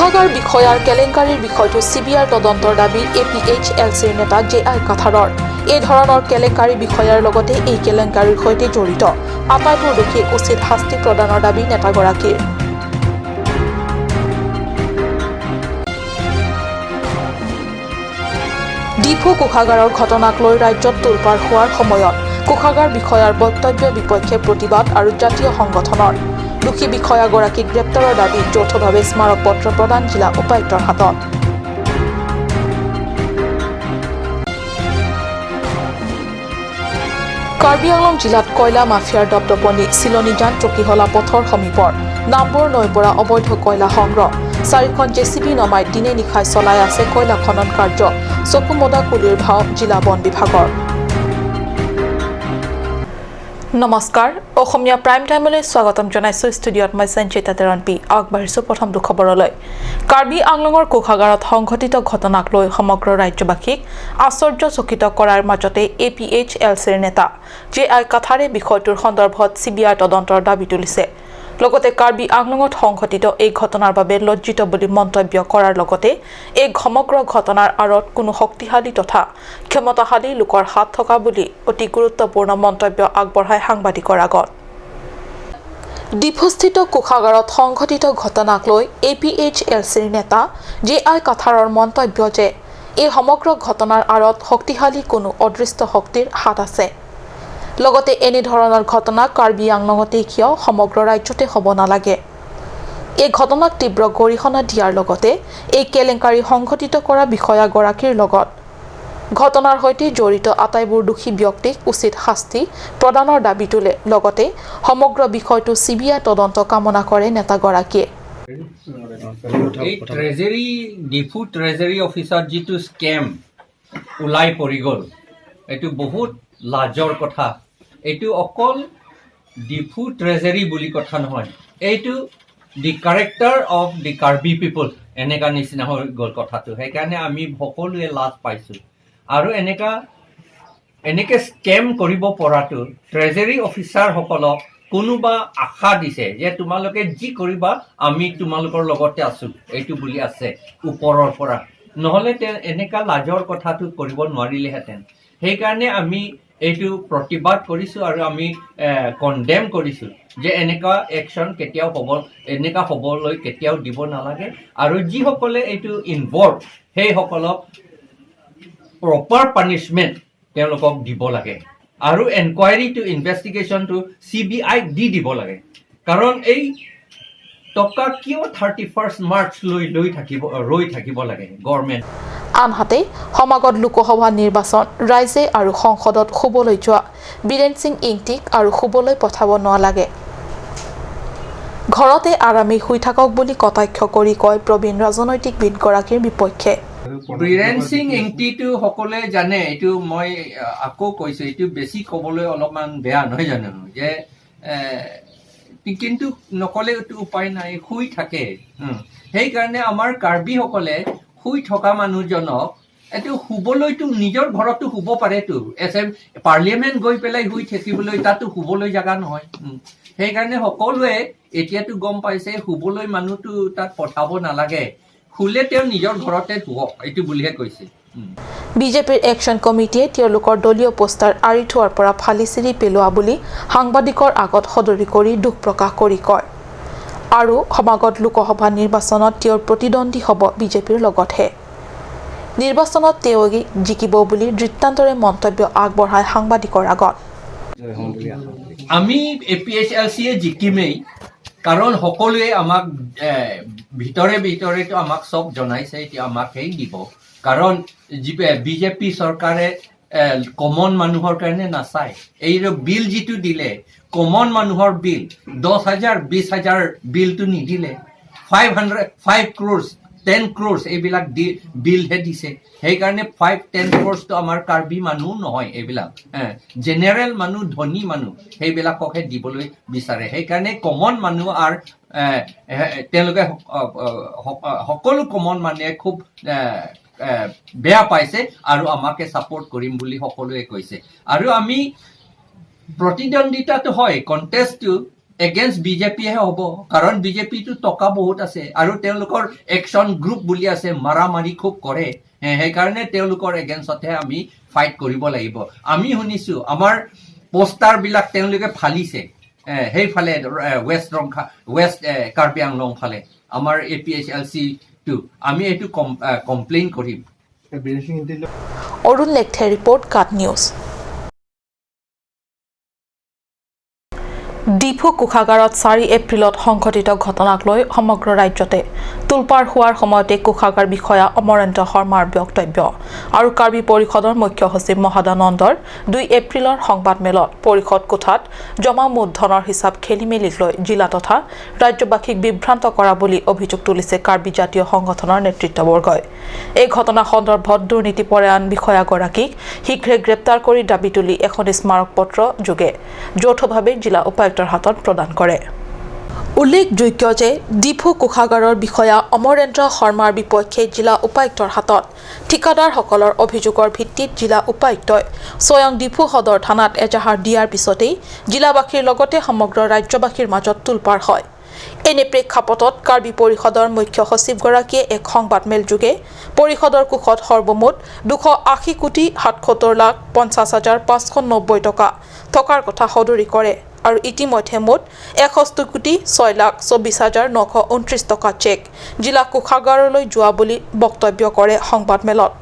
কোষাগাৰ বিষয়াৰ কেলেংকাৰীৰ বিষয়টো চিবিআইৰ তদন্তৰ দাবী এপিএইচএলচিৰ নেতা জে আই কাথাৰৰ। এই ধৰণৰ কেলেংকাৰী বিষয়াৰ লগতে এই কেলেংকাৰীৰ সৈতে জড়িত আটাইবোৰ দোষীক উচিত শাস্তি প্ৰদানৰ দাবী নেতাগৰাকীৰ। ডিফু কোষাগাৰৰ ঘটনাক লৈ ৰাজ্যত তোলপাৰ হোৱাৰ সময়ত কোষাগাৰ বিষয়াৰ বক্তব্যৰ বিপক্ষে প্ৰতিবাদ আৰু জাতীয় সংগঠনৰ দোষী বিষয়াগৰাকীক গ্ৰেপ্তাৰৰ দাবী যৌথভাৱে স্মাৰক পত্ৰ প্ৰদান জিলা উপায়ুক্তৰ হাতত। কাৰ্বি আংলং জিলাত কয়লা মাফিয়াৰ দপদপনি। চিলনীজান চকীহলা পথৰ সমীপৰ নামবৰ নৈৰ পৰা অবৈধ কয়লা সংগ্ৰহ। চাৰিখন জেচিবি নমাই দিনে নিশাই চলাই আছে কয়লা খনন কাৰ্য। চকুমদা কুলিৰ ভাও জিলা বন বিভাগৰ। নমস্কাৰ, অসমীয়া প্ৰাইম টাইমলৈ স্বাগতম জনাইছোঁ। ষ্টুডিঅ'ত মই সঞ্চিতা তেৰণ পি। আগবাঢ়িছোঁ প্ৰথমটো খবৰলৈ। কাৰ্বি আংলঙৰ কোষাগাৰত সংঘটিত ঘটনাক লৈ সমগ্ৰ ৰাজ্যবাসীক আশ্চৰ্যচকিত কৰাৰ মাজতে এপিএইচএলচিৰ নেতা জে আই কাথাৰে বিষয়টোৰ সন্দৰ্ভত চিবিআই তদন্তৰ দাবী তুলিছে। লগতে কাৰ্বি আংলঙত সংঘটিত এই ঘটনাৰ বাবে লজ্জিত বুলি মন্তব্য কৰাৰ লগতে এই সমগ্ৰ ঘটনাৰ আঁৰত কোনো শক্তিশালী তথা ক্ষমতাশালী লোকৰ হাত থকা বুলি অতি গুৰুত্বপূৰ্ণ মন্তব্য আগবঢ়ায় সাংবাদিকৰ আগত। ডিফুস্থিত কোষাগাৰত সংঘটিত ঘটনাক লৈ এপিএইচএলচিৰ নেতা জে আই কাথাৰৰ মন্তব্য যে এই সমগ্ৰ ঘটনাৰ আঁৰত শক্তিশালী কোনো অদৃষ্ট শক্তিৰ হাত আছে। লগতে এনেধৰণৰ ঘটনা কাৰ্বি আংলঙতেই কিয় সমগ্ৰ ৰাজ্যতে হ'ব নালাগে। এই ঘটনাক তীব্ৰ গৰিহণা দিয়াৰ লগতে এই কেলেংকাৰী সংঘটিত কৰা বিষয়াগৰাকীৰ লগত ঘটনাৰ সৈতে জড়িত আটাইবোৰ দোষী ব্যক্তিক উচিত শাস্তি প্ৰদানৰ দাবী তোলে। লগতে সমগ্ৰ বিষয়টো চিবিআই তদন্ত কামনা কৰে নেতাগৰাকীয়ে। এই ট্ৰেজাৰী, ডিফু ট্ৰেজাৰী অফিচত যিটো স্কেম ওলাই পৰি গ'ল, এইটো বহুত লাজৰ কথা। এইটো অকল ডিফু ট্ৰেজাৰী বুলি কথা নহয়, এইটো the character of the Karbi people এনেকা নিচিনা হৈ গ'ল কথাটো। সেইকাৰণে আমি সকলোৱে লাজ পাইছোঁ। আৰু এনেকে স্কেম কৰিব পৰাটো, ট্ৰেজাৰী অফিচাৰসকলক কোনোবা আশা দিছে যে তোমালোকে যি কৰিবা আমি তোমালোকৰ লগতে আছো, এইটো বুলি আছে ওপৰৰ পৰা। নহ'লে এনেকা লাজৰ কথাটো কৰিব নোৱাৰিলেহেঁতেন। সেইকাৰণে আমি এইটো প্ৰতিবাদ কৰিছোঁ আৰু আমি কণ্ডেম কৰিছোঁ যে এনেকুৱা একশ্যন কেতিয়াও হ'ব, এনেকুৱা হ'বলৈ কেতিয়াও দিব নালাগে। আৰু যিসকলে এইটো ইনভলভ, সেইসকলক প্ৰপাৰ পানিছমেণ্ট তেওঁলোকক দিব লাগে আৰু এনকুৱাৰীটো, ইনভেষ্টিগেশ্যনটো চিবিআইক দি দিব লাগে। কাৰণ এই টকা কিয় 31 মাৰ্চ লৈ থাকিব, ৰৈ থাকিব লাগে গভৰ্ণমেণ্ট? আনহাতে সমাগত লোকসভা নিৰ্বাচন, ৰাইজে আৰু সংসদত শুবলৈ যোৱা বীৰেন সিং ইংতিক আৰু শুবলৈ পঠাব নালাগে, ঘৰতে আৰামে শুই থাকক বুলি কটাক্ষ কৰি কয় প্ৰবীণ ৰাজনৈতিকবিদগৰাকীৰ বিপক্ষে। বীৰেন সিং ইংতিটো সকলোৱে জানে। এইটো মই আকৌ কৈছো, এইটো বেছি ক'বলৈ অলপমান বেয়া নহয় জানো যে কিন্তু নক'লেতো উপায় নাই, শুই থাকে। সেইকাৰণে আমাৰ কাৰ্বিসকলে শুই থকা মানুহজনক এইটো শুবলৈতো নিজৰ ঘৰতো শুব পাৰেতো, এছ এম পাৰ্লিয়ামেণ্ট গৈ পেলাই শুই থাকিবলৈ তাতো শুবলৈ জেগা নহয়। সেইকাৰণে সকলোৱে এতিয়াতো গম পাইছে, শুবলৈ মানুহটো তাত পঠাব নালাগে, শুলে তেওঁ নিজৰ ঘৰতে শুৱক, এইটো বুলিহে কৈছে। বিজেপিৰ একশ্যন কমিটিয়ে তেওঁলোকৰ দলীয় পোষ্টাৰ আঁৰি থোৱাৰ পৰা ফালি চিৰি পেলোৱা বুলি সাংবাদিকৰ আগত সদৰি কৰি দুখ প্ৰকাশ কৰি কয় আৰু সমাগত লোকসভা নিৰ্বাচনত তেওঁৰ প্ৰতিদ্বন্দ্বী হ'ব বিজেপিৰ লগতহে, নিৰ্বাচনত তেওঁ জিকিব বুলি দৃষ্টান্তৰে মন্তব্য আগবঢ়ায় সাংবাদিকৰ আগত। আমি এপিএইচএলচিয়ে জিকিমেই, কাৰণ সকলোৱে আমাক ভিতৰে ভিতৰেতো আমাক চব জনাইছে, এতিয়া আমাক সেই দিব। কাৰণ বিজেপি চৰকাৰে কমন মানুহৰ কাৰণে নাচায়। এই বিল যিটো দিলে, কমন মানুহৰ বিল 10,000, 20,000 বিলটো নিদিলে, 500, 5 crores, 10 crores এইবিলাক দি বিলহে দিছে। সেইকাৰণে 5, 10 ক্ৰ'ৰ্ছটো আমাৰ কাৰ্বি মানুহ নহয়, এইবিলাক জেনেৰেল মানুহ, ধনী মানুহ, সেইবিলাককহে দিবলৈ বিচাৰে। সেইকাৰণে কমন মানুহ আৰু তেওঁলোকে সকলো কমন মানুহে খুব এ, এ, বেয়া পাইছে আৰু আমাকে ছাপৰ্ট কৰিম বুলি সকলোৱে কৈছে। আৰু আমি প্ৰতিদ্বন্দ্বিতাটো হয়, কণ্টেষ্টটো এগেইনষ্ট বিজেপিহে হ'ব, কাৰণ বিজেপিটো টকা বহুত আছে আৰু তেওঁলোকৰ একশ্যন গ্ৰুপ বুলি আছে, মাৰামাৰি খুব কৰে। সেইকাৰণে তেওঁলোকৰ এগেইনষ্টতহে আমি ফাইট কৰিব লাগিব। আমি শুনিছোঁ আমাৰ পোষ্টাৰবিলাক তেওঁলোকে ফালিছে, সেইফালে ৱেষ্ট ৰংখা, ৱেষ্ট কাৰ্বি আংলং ফালে আমাৰ এপিএইচএলচিটো। আমি এইটো কমপ্লেইন কৰিম। অৰুণ লেখথে ৰিপৰ্ট, কাট নিউজ। ডিফু কোষাগাৰত 4 এপ্ৰিলত সংঘটিত ঘটনাক লৈ সমগ্ৰ ৰাজ্যতে তোলপাৰ হোৱাৰ সময়তে কোষাগাৰ বিষয়া অমৰেন্দ্ৰ শৰ্মাৰ বক্তব্য আৰু কাৰ্বি পৰিষদৰ মুখ্য সচিব মহাদানন্দৰ 2 এপ্ৰিলৰ সংবাদমেলত পৰিষদ কোঠাত জমা মুঠ ধনৰ হিচাপ খেলিমেলিক লৈ জিলা তথা ৰাজ্যবাসীক বিভ্ৰান্ত কৰা বুলি অভিযোগ তুলিছে কাৰ্বি জাতীয় সংগঠনৰ নেতৃত্ববৰ্গই। এই ঘটনা সন্দৰ্ভত দুৰ্নীতিপৰায়ণ বিষয়াগৰাকীক শীঘ্ৰে গ্ৰেপ্তাৰ কৰি দাবী তুলি এখন স্মাৰকপত্ৰ যোগে যৌথভাৱে জিলা উপায়ুক্তৰ হাতত প্ৰদান কৰে। উল্লেখযোগ্য যে ডিফু কোষাগাৰৰ বিষয়া অমৰেন্দ্ৰ শৰ্মাৰ বিপক্ষে জিলা উপায়ুক্তৰ হাতত ঠিকাদাৰসকলৰ অভিযোগৰ ভিত্তিত জিলা উপায়ুক্তই স্বয়ং ডিফু সদৰ থানাত এজাহাৰ দিয়াৰ পিছতেই জিলাবাসীৰ লগতে সমগ্ৰ ৰাজ্যবাসীৰ মাজত তোলপাৰ হয়। এনে প্ৰেক্ষাপটত কাৰ্বি পৰিষদৰ মুখ্য সচিবগৰাকীয়ে এক সংবাদমেল যোগে পৰিষদৰ কোষত সৰ্বমুঠ 280 কোটি 77 লাখ 50 হাজাৰ 590 টকা থকাৰ কথা সদৰি কৰে আৰু ইতিমধ্যে মুঠ 61 কোটি 6 লাখ 24 হাজাৰ 929 টকা চেক জিলা কোষাগাৰলৈ যোৱা বুলি বক্তব্য কৰে সংবাদমেলত।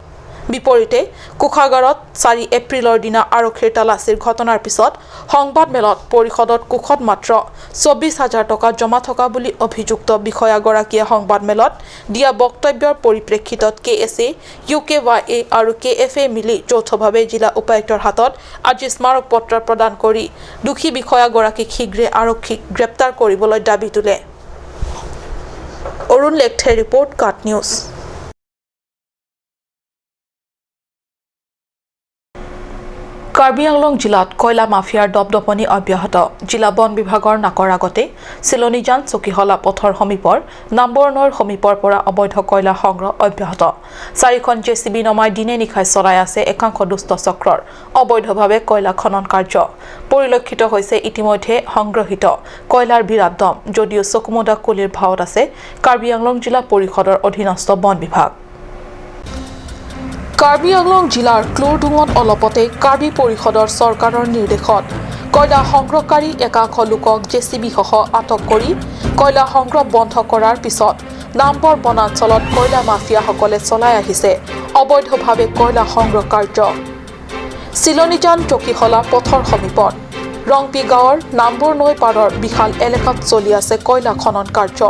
বিপৰীতে কোষাগাৰত 4 এপ্ৰিলৰ দিনা আৰক্ষীৰ তালাচীৰ ঘটনাৰ পিছত সংবাদমেলত পৰিষদত কোষত মাত্ৰ 24 হাজাৰ টকা জমা থকা বুলি অভিযুক্ত বিষয়াগৰাকীয়ে সংবাদমেলত দিয়া বক্তব্যৰ পৰিপ্ৰেক্ষিতত কে এছ এ, ইউ কে ৱাই এ আৰু কে এফ এ মিলি যৌথভাৱে জিলা উপায়ুক্তৰ হাতত আজি স্মাৰকপত্ৰ প্ৰদান কৰি দোষী বিষয়াগৰাকীক শীঘ্ৰে আৰক্ষীক গ্ৰেপ্তাৰ কৰিবলৈ দাবী তোলে। অৰুণ লেখথে ৰিপৰ্ট, কাট নিউজ। কাৰ্বি আংলং জিলাত কয়লা মাফিয়াৰ দপদপনি অব্যাহত। জিলা বন বিভাগৰ নাকৰ আগতে চিলনীজান চকীহলা পথৰ সমীপৰ নাম্বৰ নৈৰ সমীপৰ পৰা অবৈধ কয়লা সংগ্ৰহ অব্যাহত। চাৰিখন জে চি বি নমাই দিনে নিশাই চলাই আছে একাংশ দুষ্ট চক্ৰৰ অবৈধভাৱে কয়লা খনন কাৰ্য। পৰিলক্ষিত হৈছে ইতিমধ্যে সংগ্ৰহিত কয়লাৰ বিৰাট দম, যদিও চকুমুদা কুলিৰ ভাৱত আছে কাৰ্বি আংলং জিলা পৰিষদৰ অধীনস্থ বন বিভাগ। কাৰ্বি আংলং জিলাৰ ক্ল'ৰডুঙত অলপতে কাৰ্বি পৰিষদৰ চৰকাৰৰ নিৰ্দেশত কয়লা সংগ্ৰহকাৰী একাংশ লোকক জে চি বিসহ আটক কৰি কয়লা সংগ্ৰহ বন্ধ কৰাৰ পিছত নামবৰ বনাঞ্চলত কয়লা মাফিয়াসকলে চলাই আহিছে অবৈধভাৱে কয়লা সংগ্ৰহ কাৰ্য। চিলনীজান চকীশলা পথৰ সমীপত ৰংপি গাঁৱৰ নামবৰ নৈ পাৰৰ বিশাল এলেকাত চলি আছে কয়লা খনন কাৰ্য।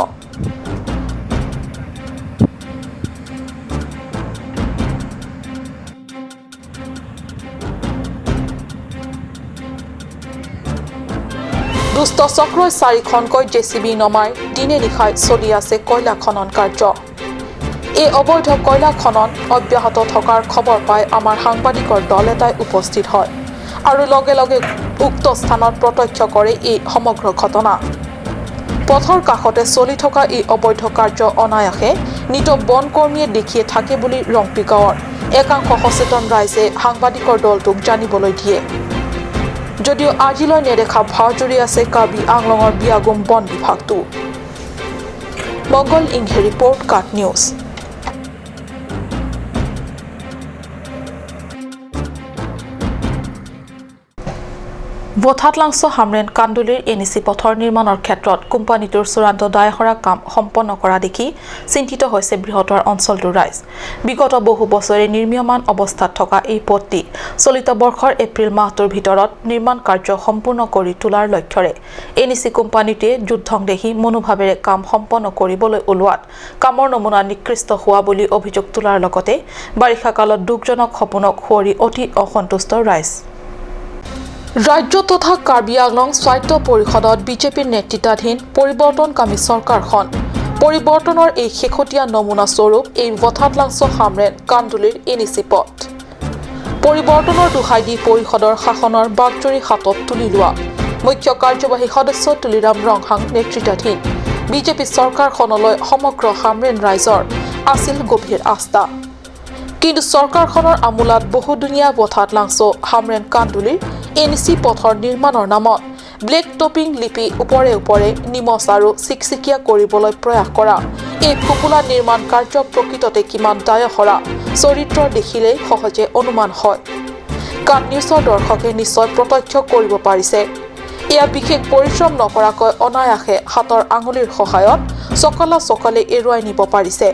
দুষ্ট চক্ৰই চাৰিখনকৈ জে চি বি নমাই দিনে নিশাই চলি আছে কয়লা খনন কাৰ্য। এই অবৈধ কয়লা খনন অব্যাহত থকাৰ খবৰ পাই আমাৰ সাংবাদিকৰ দল এটাই উপস্থিত হয় আৰু লগে লগে উক্ত স্থানত প্ৰত্যক্ষ কৰে এই সমগ্ৰ ঘটনা। পথৰ কাষতে চলি থকা এই অবৈধ কাৰ্য অনায়াসে নিতৌ বনকৰ্মীয়ে দেখিয়ে থাকে বুলি ৰংপি গাঁৱৰ একাংশ সচেতন ৰাইজে সাংবাদিকৰ দলটোক জানিবলৈ দিয়ে, যদিও আজিলৈ নেদেখা ভাও জুৰি আছে কাৰ্বি আংলঙৰ বিয়াগুম বন বিভাগটো। মংগল ইংহে ৰিপৰ্ট, কাট নিউজ। বথাতলাংছ হামৰেন কান্দুলিৰ এন ই চি পথৰ নিৰ্মাণৰ ক্ষেত্ৰত কোম্পানীটোৰ চূড়ান্ত দায়সৰা কাম সম্পন্ন কৰা দেখি চিন্তিত হৈছে বৃহত্তৰ অঞ্চলটোৰ ৰাইজ। বিগত বহু বছৰে নিৰ্মীয়মান অৱস্থাত থকা এই পথটি চলিত বৰ্ষৰ এপ্ৰিল মাহটোৰ ভিতৰত নিৰ্মাণ কাৰ্য সম্পূৰ্ণ কৰি তোলাৰ লক্ষ্যৰে এন ই চি কোম্পানীটোৱে যুদ্ধংদেহী মনোভাৱেৰে কাম সম্পন্ন কৰিবলৈ ওলোৱাত কামৰ নমুনা নিকৃষ্ট হোৱা বুলি অভিযোগ তোলাৰ লগতে বাৰিষা কালত দুখজনক সপোনক সুঁৱৰি অতি অসন্তুষ্ট ৰাইজ। ৰাজ্য তথা কাৰ্বি আংলং স্বায়ত্ত পৰিষদত বিজেপিৰ নেতৃত্বাধীন পৰিৱৰ্তনকামী চৰকাৰখন পৰিৱৰ্তনৰ এই শেহতীয়া নমুনা স্বৰূপ এই বথাতলাংছ হামৰেন কান্দুলিৰ এন ই চি পথ। পৰিৱৰ্তনৰ দোহাই দি পৰিষদৰ শাসনৰ বাগজৰি হাতত তুলি লোৱা মুখ্য কাৰ্যবাহী সদস্য তুলিৰাম ৰংহাং নেতৃত্বাধীন বিজেপি চৰকাৰখনলৈ সমগ্ৰ হামৰেন ৰাইজৰ আছিল গভীৰ আস্থা। কিন্তু চৰকাৰখনৰ আমোলাত বহুদিনীয়া বথাতলাংছ হামৰেন কান্দুলিৰ এন চি পথৰ নিৰ্মাণৰ নামত ব্লেক টপিং লিপি ওপৰে ওপৰে নিমজ আৰু চিকচিকীয়া কৰিবলৈ প্ৰয়াস কৰা এই ফোপোলা নিৰ্মাণ কাৰ্য প্ৰকৃততে কিমান দায়সৰা চৰিত্ৰ দেখিলেই সহজে অনুমান হয়। কাট নিউজৰ দৰ্শকে নিশ্চয় প্ৰত্যক্ষ কৰিব পাৰিছে। এয়া বিশেষ পৰিশ্ৰম নকৰাকৈ অনায়াসে হাতৰ আঙুলিৰ সহায়ত চকলা চকলে এৰুৱাই নিব পাৰিছে।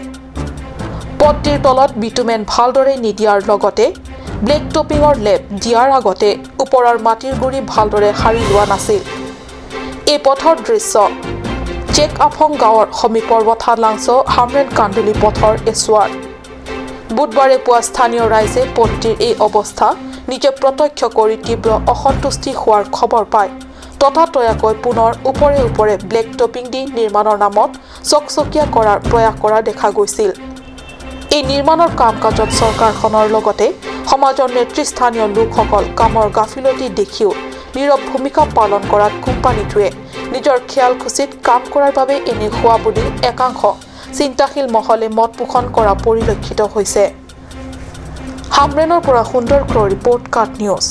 পথটিৰ তলত বিটুমেন ভালদৰে নিদিয়াৰ লগতে ব্লেক টপিঙৰ লেপ দিয়াৰ আগতে ওপৰৰ মাটিৰ গুৰি ভালদৰে সাৰি লোৱা নাছিল। এই পথৰ দৃশ্য চেক আফং গাঁৱৰ সমীপৰ ৱথালাংছ হামৰেন কান্দুলি পথৰ এচুৱাৰ। বুধবাৰে পুৱা স্থানীয় ৰাইজে পথটিৰ এই অৱস্থা নিজে প্ৰত্যক্ষ কৰি তীব্ৰ অসন্তুষ্টি হোৱাৰ খবৰ পায় ততাতৈয়াকৈ পুনৰ ওপৰে ওপৰে ব্লেক টপিং দি নিৰ্মাণৰ নামত চকচকীয়া কৰাৰ প্ৰয়াস কৰা দেখা গৈছিল। এই নিৰ্মাণৰ কাম কাজত চৰকাৰখনৰ লগতে সমাজৰ নেতৃস্থানীয় লোকসকল কামৰ গাফিলতি দেখিও নীৰৱ ভূমিকা পালন কৰাত কোম্পানীটোৱে নিজৰ খেয়াল খুচিত কাম কৰাৰ বাবে এনে হোৱা বুলি একাংশ চিন্তাশীল মহলে মত পোষণ কৰা পৰিলক্ষিত হৈছে। হামৰেনৰ পৰা সুন্দৰ ক্ৰ ৰিপৰ্ট, কাট নিউজ।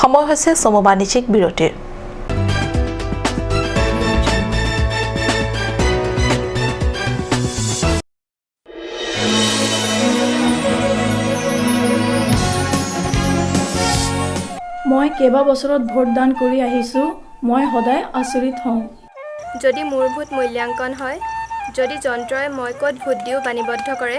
সময় হৈছে চমু বাণিজ্যিক বিৰতিৰ। মই কেইবা বছৰত ভোটদান কৰি আহিছোঁ। মই সদায় আচৰিত হওঁ। যদি মোৰ ভোট মূল্যাংকন হয়, যদি যন্ত্ৰই মই ক'ত ভোট দিওঁ বাণীবদ্ধ কৰে।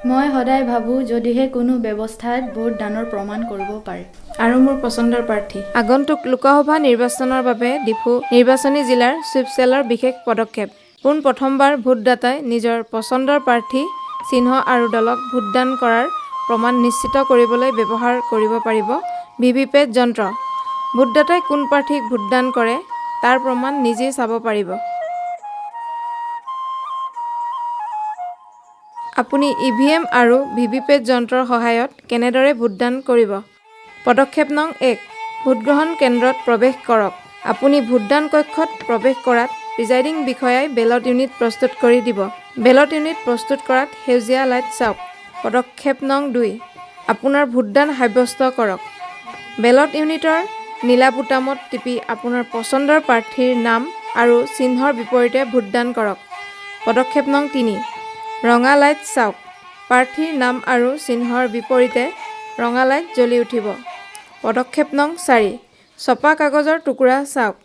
মই সদায় ভাবোঁ, যদিহে কোনো ব্যৱস্থাত ভোটদানৰ প্ৰমাণ কৰিব পাৰে। আৰু মোৰ পচন্দৰ প্ৰাৰ্থী। আগন্তুক লোকসভা নিৰ্বাচনৰ বাবে ডিফু নিৰ্বাচনী জিলাৰ চুইপ চেলৰ বিশেষ পদক্ষেপ। পোনপ্ৰথমবাৰ ভোটদাতাই নিজৰ পচন্দৰ প্ৰাৰ্থী, চিহ্ন আৰু দলক ভোটদান কৰাৰ প্ৰমাণ নিশ্চিত কৰিবলৈ ব্যৱহাৰ কৰিব পাৰিব ভিভিপেট যন্ত্ৰ। ভোটদাতাই কোন প্ৰাৰ্থীক ভোটদান কৰে তাৰ প্ৰমাণ নিজেই চাব পাৰিব। আপুনি ইভিএম আৰু ভিভিপেট যন্ত্ৰৰ সহায়ত কেনেদৰে ভোটদান কৰিব? পদক্ষেপ নং 1, ভোটগ্ৰহণ কেন্দ্ৰত প্ৰৱেশ কৰক। আপুনি ভোটদান কক্ষত প্ৰৱেশ কৰাত প্ৰিজাইডিং বিষয়াই বেলট ইউনিট প্ৰস্তুত কৰি দিব। বেলট ইউনিট প্ৰস্তুত কৰাত সেউজীয়া লাইট চাওক। পদক্ষেপ নং 2, আপোনাৰ ভোটদান সাব্যস্ত কৰক। বেলট ইউনিটৰ নীলা বুটামত টিপি আপোনাৰ পচন্দৰ প্ৰাৰ্থীৰ নাম আৰু চিহ্নৰ বিপৰীতে ভোটদান কৰক। পদক্ষেপ নং 3, ৰঙা লাইট চাওক। প্ৰাৰ্থীৰ নাম আৰু চিহ্নৰ বিপৰীতে ৰঙা লাইট জ্বলি উঠিব। পদক্ষেপ নং 4, ছপা কাগজৰ টুকুৰা চাওক।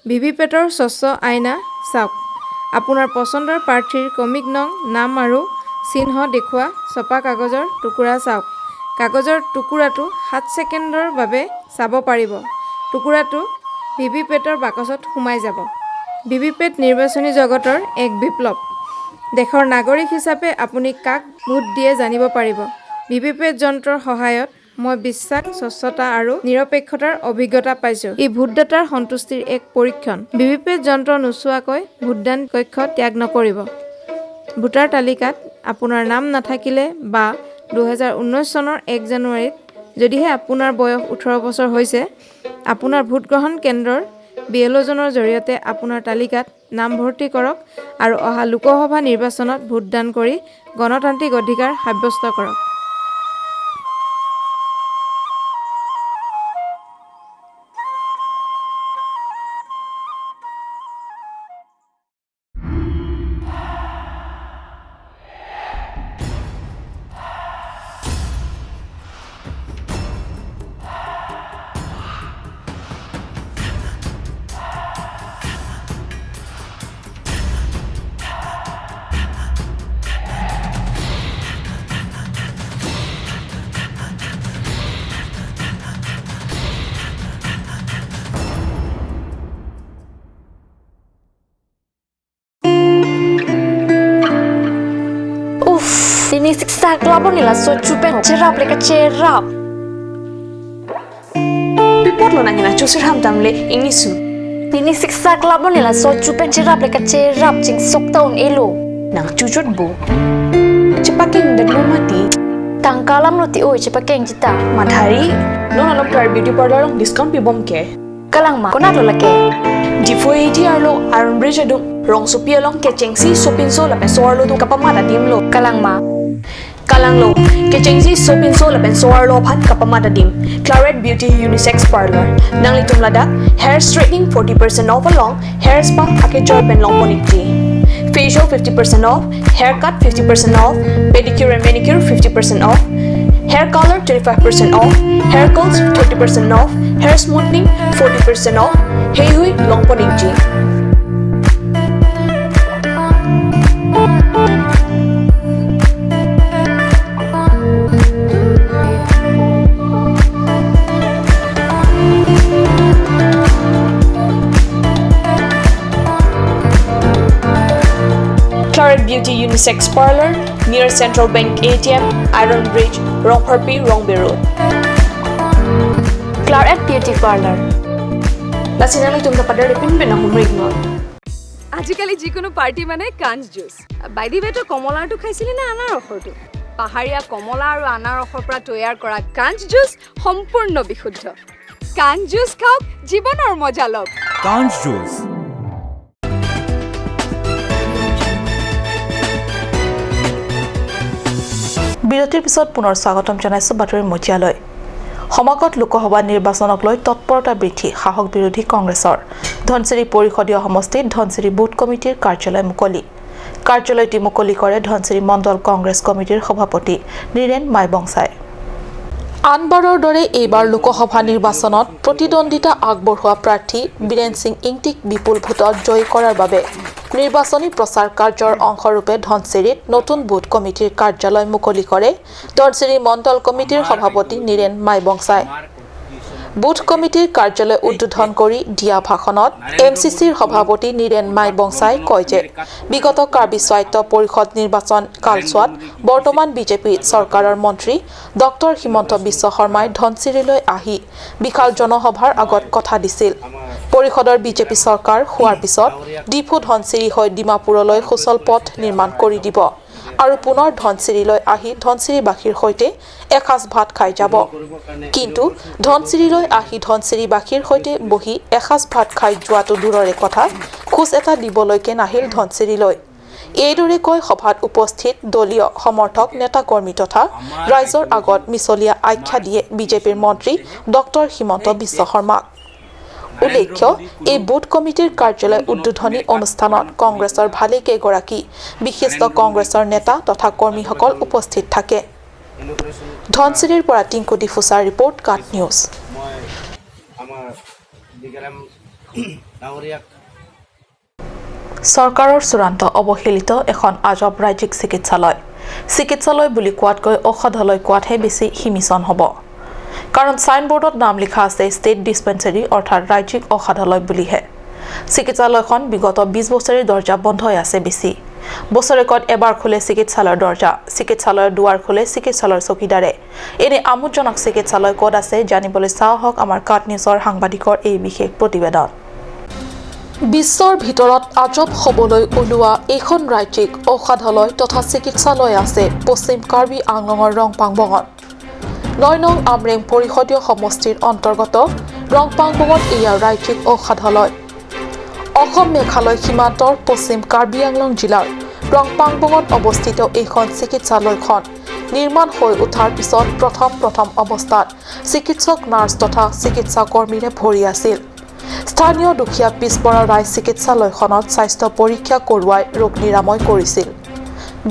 ভিভিপেটৰ স্বচ্ছ আইনা চাওক। আপোনাৰ পচন্দৰ প্ৰাৰ্থীৰ ক্ৰমিক নং, নাম আৰু চিহ্ন দেখুওৱা ছপা কাগজৰ টুকুৰা চাওক। কাগজৰ টুকুৰাটো 7 ছেকেণ্ডৰ বাবে চাব পাৰিব। টুকুৰাটো ভিভিপেটৰ বাকচত সোমাই যাব। ভিভিপেট নিৰ্বাচনী জগতৰ এক বিপ্লৱ। দেশৰ নাগৰিক হিচাপে আপুনি কাক ভোট দিয়ে জানিব পাৰিব। ভিভিপেট যন্ত্ৰৰ সহায়ত মই বিশ্বাস, স্বচ্ছতা আৰু নিৰপেক্ষতাৰ অভিজ্ঞতা পাইছোঁ। ই ভোটদাতাৰ সন্তুষ্টিৰ এক পৰীক্ষণ। ভিভিপেট যন্ত্ৰ নোচোৱাকৈ ভোটদান কক্ষ ত্যাগ নকৰিব। ভোটাৰ তালিকাত আপোনাৰ নাম নাথাকিলে বা 2019 চনৰ 1 জানুৱাৰীত যদিহে আপোনাৰ বয়স 18 বছৰ হৈছে, আপোনাৰ ভোটগ্ৰহণ কেন্দ্ৰৰ বিএলঅ'জনৰ জৰিয়তে আপোনাৰ তালিকাত নামভৰ্তি কৰক আৰু অহা লোকসভা নিৰ্বাচনত ভোটদান কৰি গণতান্ত্ৰিক অধিকাৰ সাব্যস্ত কৰক। Uff, ini siksa kelabon ni lah so cupen cerap leka cerap. Pipot lo nangina chusir ham tamle ingnisu. Ini siksa kelabon ni lah so cupen cerap leka cerap cing sok tahun elo. Nang cucut bu. Cepaking dan lo mati. Tangkalam lo ti oi cepaking cita. Madhari, lo nalo per beauty parlor long discount pibom ke. Kalang ma, kona lo lake. Difo ATR lo Iron Bridge adung rong supia long ke chengsi sopin so lapen soar lo tu kapamata tim lo. Kalang ma. Kalanglo ke chengji sopin so lapen soar lo phat kapama da dim Claret Beauty Unisex Parlor nangli tumlada hair straightening 40% off along hair spa ake joy pen long ponikti facial 50% off, haircut 50% off, pedicure and manicure 50% off, hair color 25% off, hair curls 30% off, hair smoothing 40% off. Hey hui long ponikji. Claret Beauty Unisex Parlor near Central Bank ATM, Iron Bridge, Rongpharpi, Rongbe Road. Claret Beauty Parlor. Lasinali tumta padar pin pin humrik no. আজিকালি যিকোনো party মানে কাঞ্চ juice. By the ৱে, তই কমলাৰটো খাইছিলি নে আনাৰসৰটো? পাহাৰীয়া কমলা আৰু আনাৰসৰ পৰা তৈয়াৰ কৰা কাঞ্চ জুচ সম্পূৰ্ণ বিশুদ্ধ। কাঞ্চ জুচ খাওক, জীৱনৰ মজা লওক। কাঞ্চ জুচ। বিৰতিৰ পিছত পুনৰ স্বাগতম জনাইছো বাতৰিৰ মজিয়ালৈ। সমাগত লোকসভা নিৰ্বাচনক লৈ তৎপৰতা বৃদ্ধি শাসক বিৰোধী কংগ্ৰেছৰ। ধনশিৰি পৰিষদীয় সমষ্টিত ধনশিৰি বুথ কমিটিৰ কাৰ্যালয় মুকলি। কাৰ্যালয়টি মুকলি কৰে ধনশিৰি মণ্ডল কংগ্ৰেছ কমিটিৰ সভাপতি নীৰেন মাইবংচাই। আনবাৰৰ দৰে এইবাৰ লোকসভা নিৰ্বাচনত প্ৰতিদ্বন্দ্বিতা আগবঢ়োৱা প্ৰাৰ্থী বীৰেন সিং ইংটিক বিপুল ভোটত জয়ী কৰাৰ বাবে নিৰ্বাচনী প্ৰচাৰ কাৰ্যৰ অংশৰূপে ধনশিৰিত নতুন বুথ কমিটিৰ কাৰ্যালয় মুকলি কৰে ধনশিৰি মণ্ডল কমিটিৰ সভাপতি নীৰেন মাইবংচাই। বুথ কমিটিৰ কাৰ্যালয় উদ্বোধন কৰি দিয়া ভাষণত এম চি চিৰ সভাপতি নীৰেন মাইবংচাই কয় যে বিগত কাৰ্বি স্বায়ত্ত পৰিষদ নিৰ্বাচন কালচোৱাত বৰ্তমান বিজেপি চৰকাৰৰ মন্ত্ৰী ডক্টৰ হিমন্ত বিশ্ব শৰ্মাই ধনশিৰিলৈ আহি বিশাল জনসভাৰ আগত কথা দিছিল। পৰিষদৰ বিজেপি চৰকাৰ হোৱাৰ পিছত ডিফু ধনশিৰি হৈ ডিমাপুৰলৈ সুচল পথ নিৰ্মাণ কৰি দিব আৰু পুনৰ ধনশিৰিলৈ আহি ধনশিৰিবাসীৰ সৈতে এসাঁজ ভাত খাই যাব। কিন্তু ধনশিৰিলৈ আহি ধনশিৰিবাসীৰ সৈতে বহি এসাঁজ ভাত খাই যোৱাটো দূৰৰে কথা, খোজ এটা দিবলৈকে নাহিল ধনশিৰিলৈ। এইদৰে কৈ সভাত উপস্থিত দলীয় সমৰ্থক নেতাকৰ্মী তথা ৰাইজৰ আগত মিছলীয়া আখ্যা দিয়ে বিজেপিৰ মন্ত্ৰী ডক্টৰ হিমন্ত বিশ্ব শৰ্মাক। উল্লেখ্য, এই বুথ কমিটিৰ কাৰ্যালয় উদ্বোধনী অনুষ্ঠানত কংগ্ৰেছৰ ভালেকেইগৰাকী বিশিষ্ট কংগ্ৰেছৰ নেতা তথা কৰ্মীসকল উপস্থিত থাকে। ধনশিৰিৰ পৰা টিংকু ডিফুচাৰ ৰিপৰ্ট, কাট নিউজ। চৰকাৰৰ চূড়ান্ত অৱহেলিত এখন আজব ৰাজ্যিক চিকিৎসালয়। চিকিৎসালয় বুলি কোৱাতকৈ ঔষধালয় কোৱাতহে বেছি সীমিচন হ'ব, কাৰণ চাইনবোৰ্ডত নাম লিখা আছে ষ্টেট ডিছপেঞ্চেৰী অৰ্থাৎ ৰাজ্যিক ঔষধালয় বুলিহে। চিকিৎসালয়খন বিগত 20 বছৰে দৰ্জা বন্ধ হৈ আছে। বেছি বছৰেকত এবাৰ খোলে চিকিৎসালয়ৰ দৰ্জা, চিকিৎসালয়ৰ দুৱাৰ খোলে চিকিৎসালয়ৰ চকীদাৰে। এনে আমোদজনক চিকিৎসালয় ক'ত আছে জানিবলৈ চাওঁ হওক আমাৰ কাট নিউজৰ সাংবাদিকৰ এই বিশেষ প্ৰতিবেদন। বিশ্বৰ ভিতৰত আজব হ'বলৈ ওলোৱা এইখন ৰাজ্যিক ঔষধালয় তথা চিকিৎসালয় আছে পশ্চিম কাৰ্বি আংলঙৰ ৰংপাংবঙত। 9 নং আমৰেং পৰিষদীয় সমষ্টিৰ অন্তৰ্গত ৰংপাংবঙত এয়া ৰাজ্যিক ঔষধালয়। অসম মেঘালয় সীমান্তৰ পশ্চিম কাৰ্বি আংলং জিলাৰ ৰংপাংবঙত অৱস্থিত এইখন চিকিৎসালয়খন নিৰ্মাণ হৈ উঠাৰ পিছত প্ৰথম অৱস্থাত চিকিৎসক, নাৰ্ছ তথা চিকিৎসা কৰ্মীৰে ভৰি আছিল। স্থানীয় দুখীয়া পিছপৰা ৰাইজ চিকিৎসালয়খনত স্বাস্থ্য পৰীক্ষা কৰোৱাই ৰোগ নিৰাময় কৰিছিল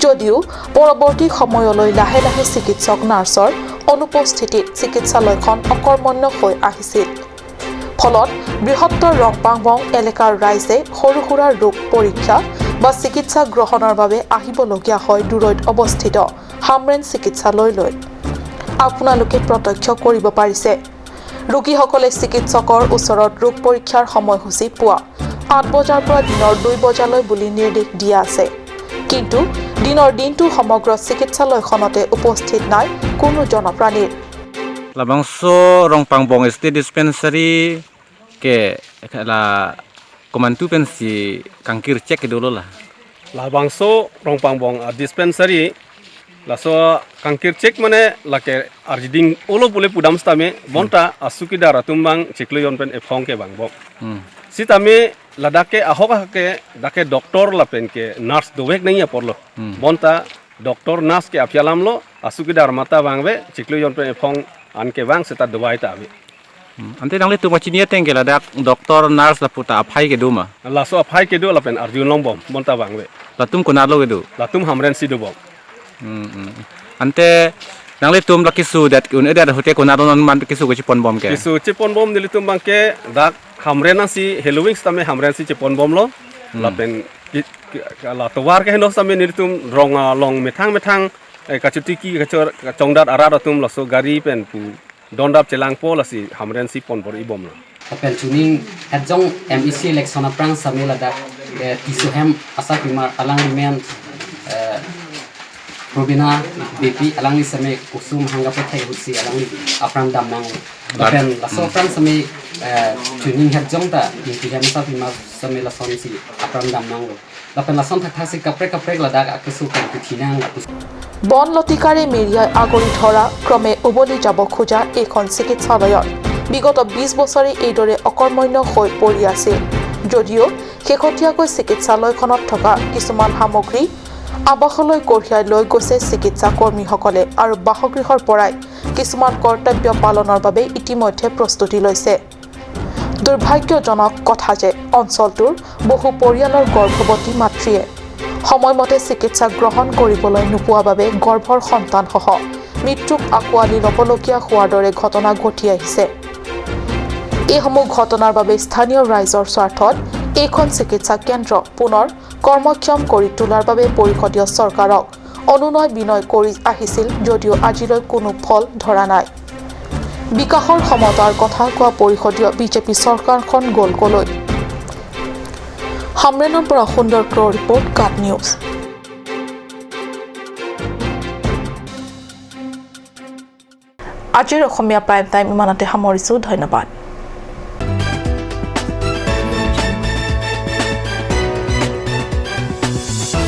যদিও পৰৱৰ্তী সময়লৈ লাহে লাহে চিকিৎসক, নাৰ্ছৰ অনুপস্থিতিত চিকিৎসালয়খন অকৰ্মণ্য হৈ আহিছিল। ফলত বৃহত্তৰ ৰংপাংবং এলেকাৰ ৰাইজে সৰু সুৰা ৰোগ পৰীক্ষা বা চিকিৎসা গ্ৰহণৰ বাবে আহিবলগীয়া হয় দূৰৈত অৱস্থিত হামৰেন চিকিৎসালয়লৈ। আপোনালোকে প্ৰত্যক্ষ কৰিব পাৰিছে, ৰোগীসকলে চিকিৎসকৰ ওচৰত ৰোগ পৰীক্ষাৰ সময়সূচী পুৱা 8 বজাৰ পৰা দিনৰ 2 বজালৈ বুলি নিৰ্দেশ দিয়া আছে, কিন্তু দিনৰ দিনটো সমগ্ৰ চিকিৎসালয়খনতে উপস্থিত নাই কোনো জনপ্ৰাণীৰ। Labangso Rongpangbong State Dispensary ke la komantu pensi kangkir cek dulu lah. Labangso Rongpangbong Dispensary laso kangkir cek mane lake arjiding olo pole pudam stame bonta asukida ratumbang ceklo yon pen efong ke bangbo. Sitame ladake ahoka ke dake doktor lapen ke nurse dowek nahi aporlo. Bonta doktor nurse ke apialam lo asukidar mata bangbe chiklu yon pen phong an ke bang seta dubai ta be ante nang le tu machinia tengke la dak doctor nurse la puta aphai ke du ma la so aphai ke du la pen arjun long bom bonta bangbe la tum ko na lo ke du la tum hamren si du bom ante nang le tum la kisu dat un eda hote ko na don man kisu ko chipon bom ke kisu chipon bom nili tum bang ke dak hamren si halloween stame hamren si chipon bom lo la pen la towar ke no stame nili tum ronga long methang methang kachuti ki kachor chongdat ara tum la so gari pen pu dondap chelang po la si hamren si pon bor ibom la pen tuning adjong MEC election aprang samela da tisu hem asa pimar alang men Robina BP alang ni same kusum hanga pethai husi alang ni aprang damnang pen la so aprang same tuning adjong ta inti hem sa pimar same la son si aprang damnang la pen la son thak thak si kapre kapre la da akisu kan thinang বন লতিকাৰে মেৰিয়াই আগুৰি ধৰা ক্ৰমে উবলি যাব খোজা এইখন চিকিৎসালয়ত বিগত 20 বছৰে এইদৰে অকৰ্মণ্য হৈ পৰি আছিল যদিও শেহতীয়াকৈ চিকিৎসালয়খনত থকা কিছুমান সামগ্ৰী আৱাসলৈ কঢ়িয়াই লৈ গৈছে চিকিৎসা কৰ্মীসকলে আৰু বাসগৃহৰ পৰাই কিছুমান কৰ্তব্য পালনৰ বাবে ইতিমধ্যে প্ৰস্তুতি লৈছে। দুৰ্ভাগ্যজনক কথা যে অঞ্চলটোৰ বহু পৰিয়ালৰ গৰ্ভৱতী মাতৃয়ে সময়মতে চিকিৎসা গ্ৰহণ কৰিবলৈ নোপোৱা বাবে গৰ্ভৰ সন্তানসহ মৃত্যুক আঁকোৱালি ল'বলগীয়া হোৱাৰ দৰে ঘটনা ঘটি আহিছে। এইসমূহ ঘটনাৰ বাবে স্থানীয় ৰাইজৰ স্বাৰ্থত এইখন চিকিৎসা কেন্দ্ৰ পুনৰ কৰ্মক্ষম কৰি তোলাৰ বাবে পৰিষদীয় চৰকাৰক অনুনয় বিনয় কৰি আহিছিল যদিও আজিলৈ কোনো ফল ধৰা নাই। বিকাশৰ সমতাৰ কথা কোৱা পৰিষদীয় বিজেপি চৰকাৰখন গ'ল কলৈ? হামৰেনৰ পৰা সুন্দৰ ক্ৰ' ৰিপৰ্ট, কাট নিউজ। আজিৰ অসমীয়া প্ৰাইম টাইম ইমানতে সামৰিছোঁ। ধন্যবাদ।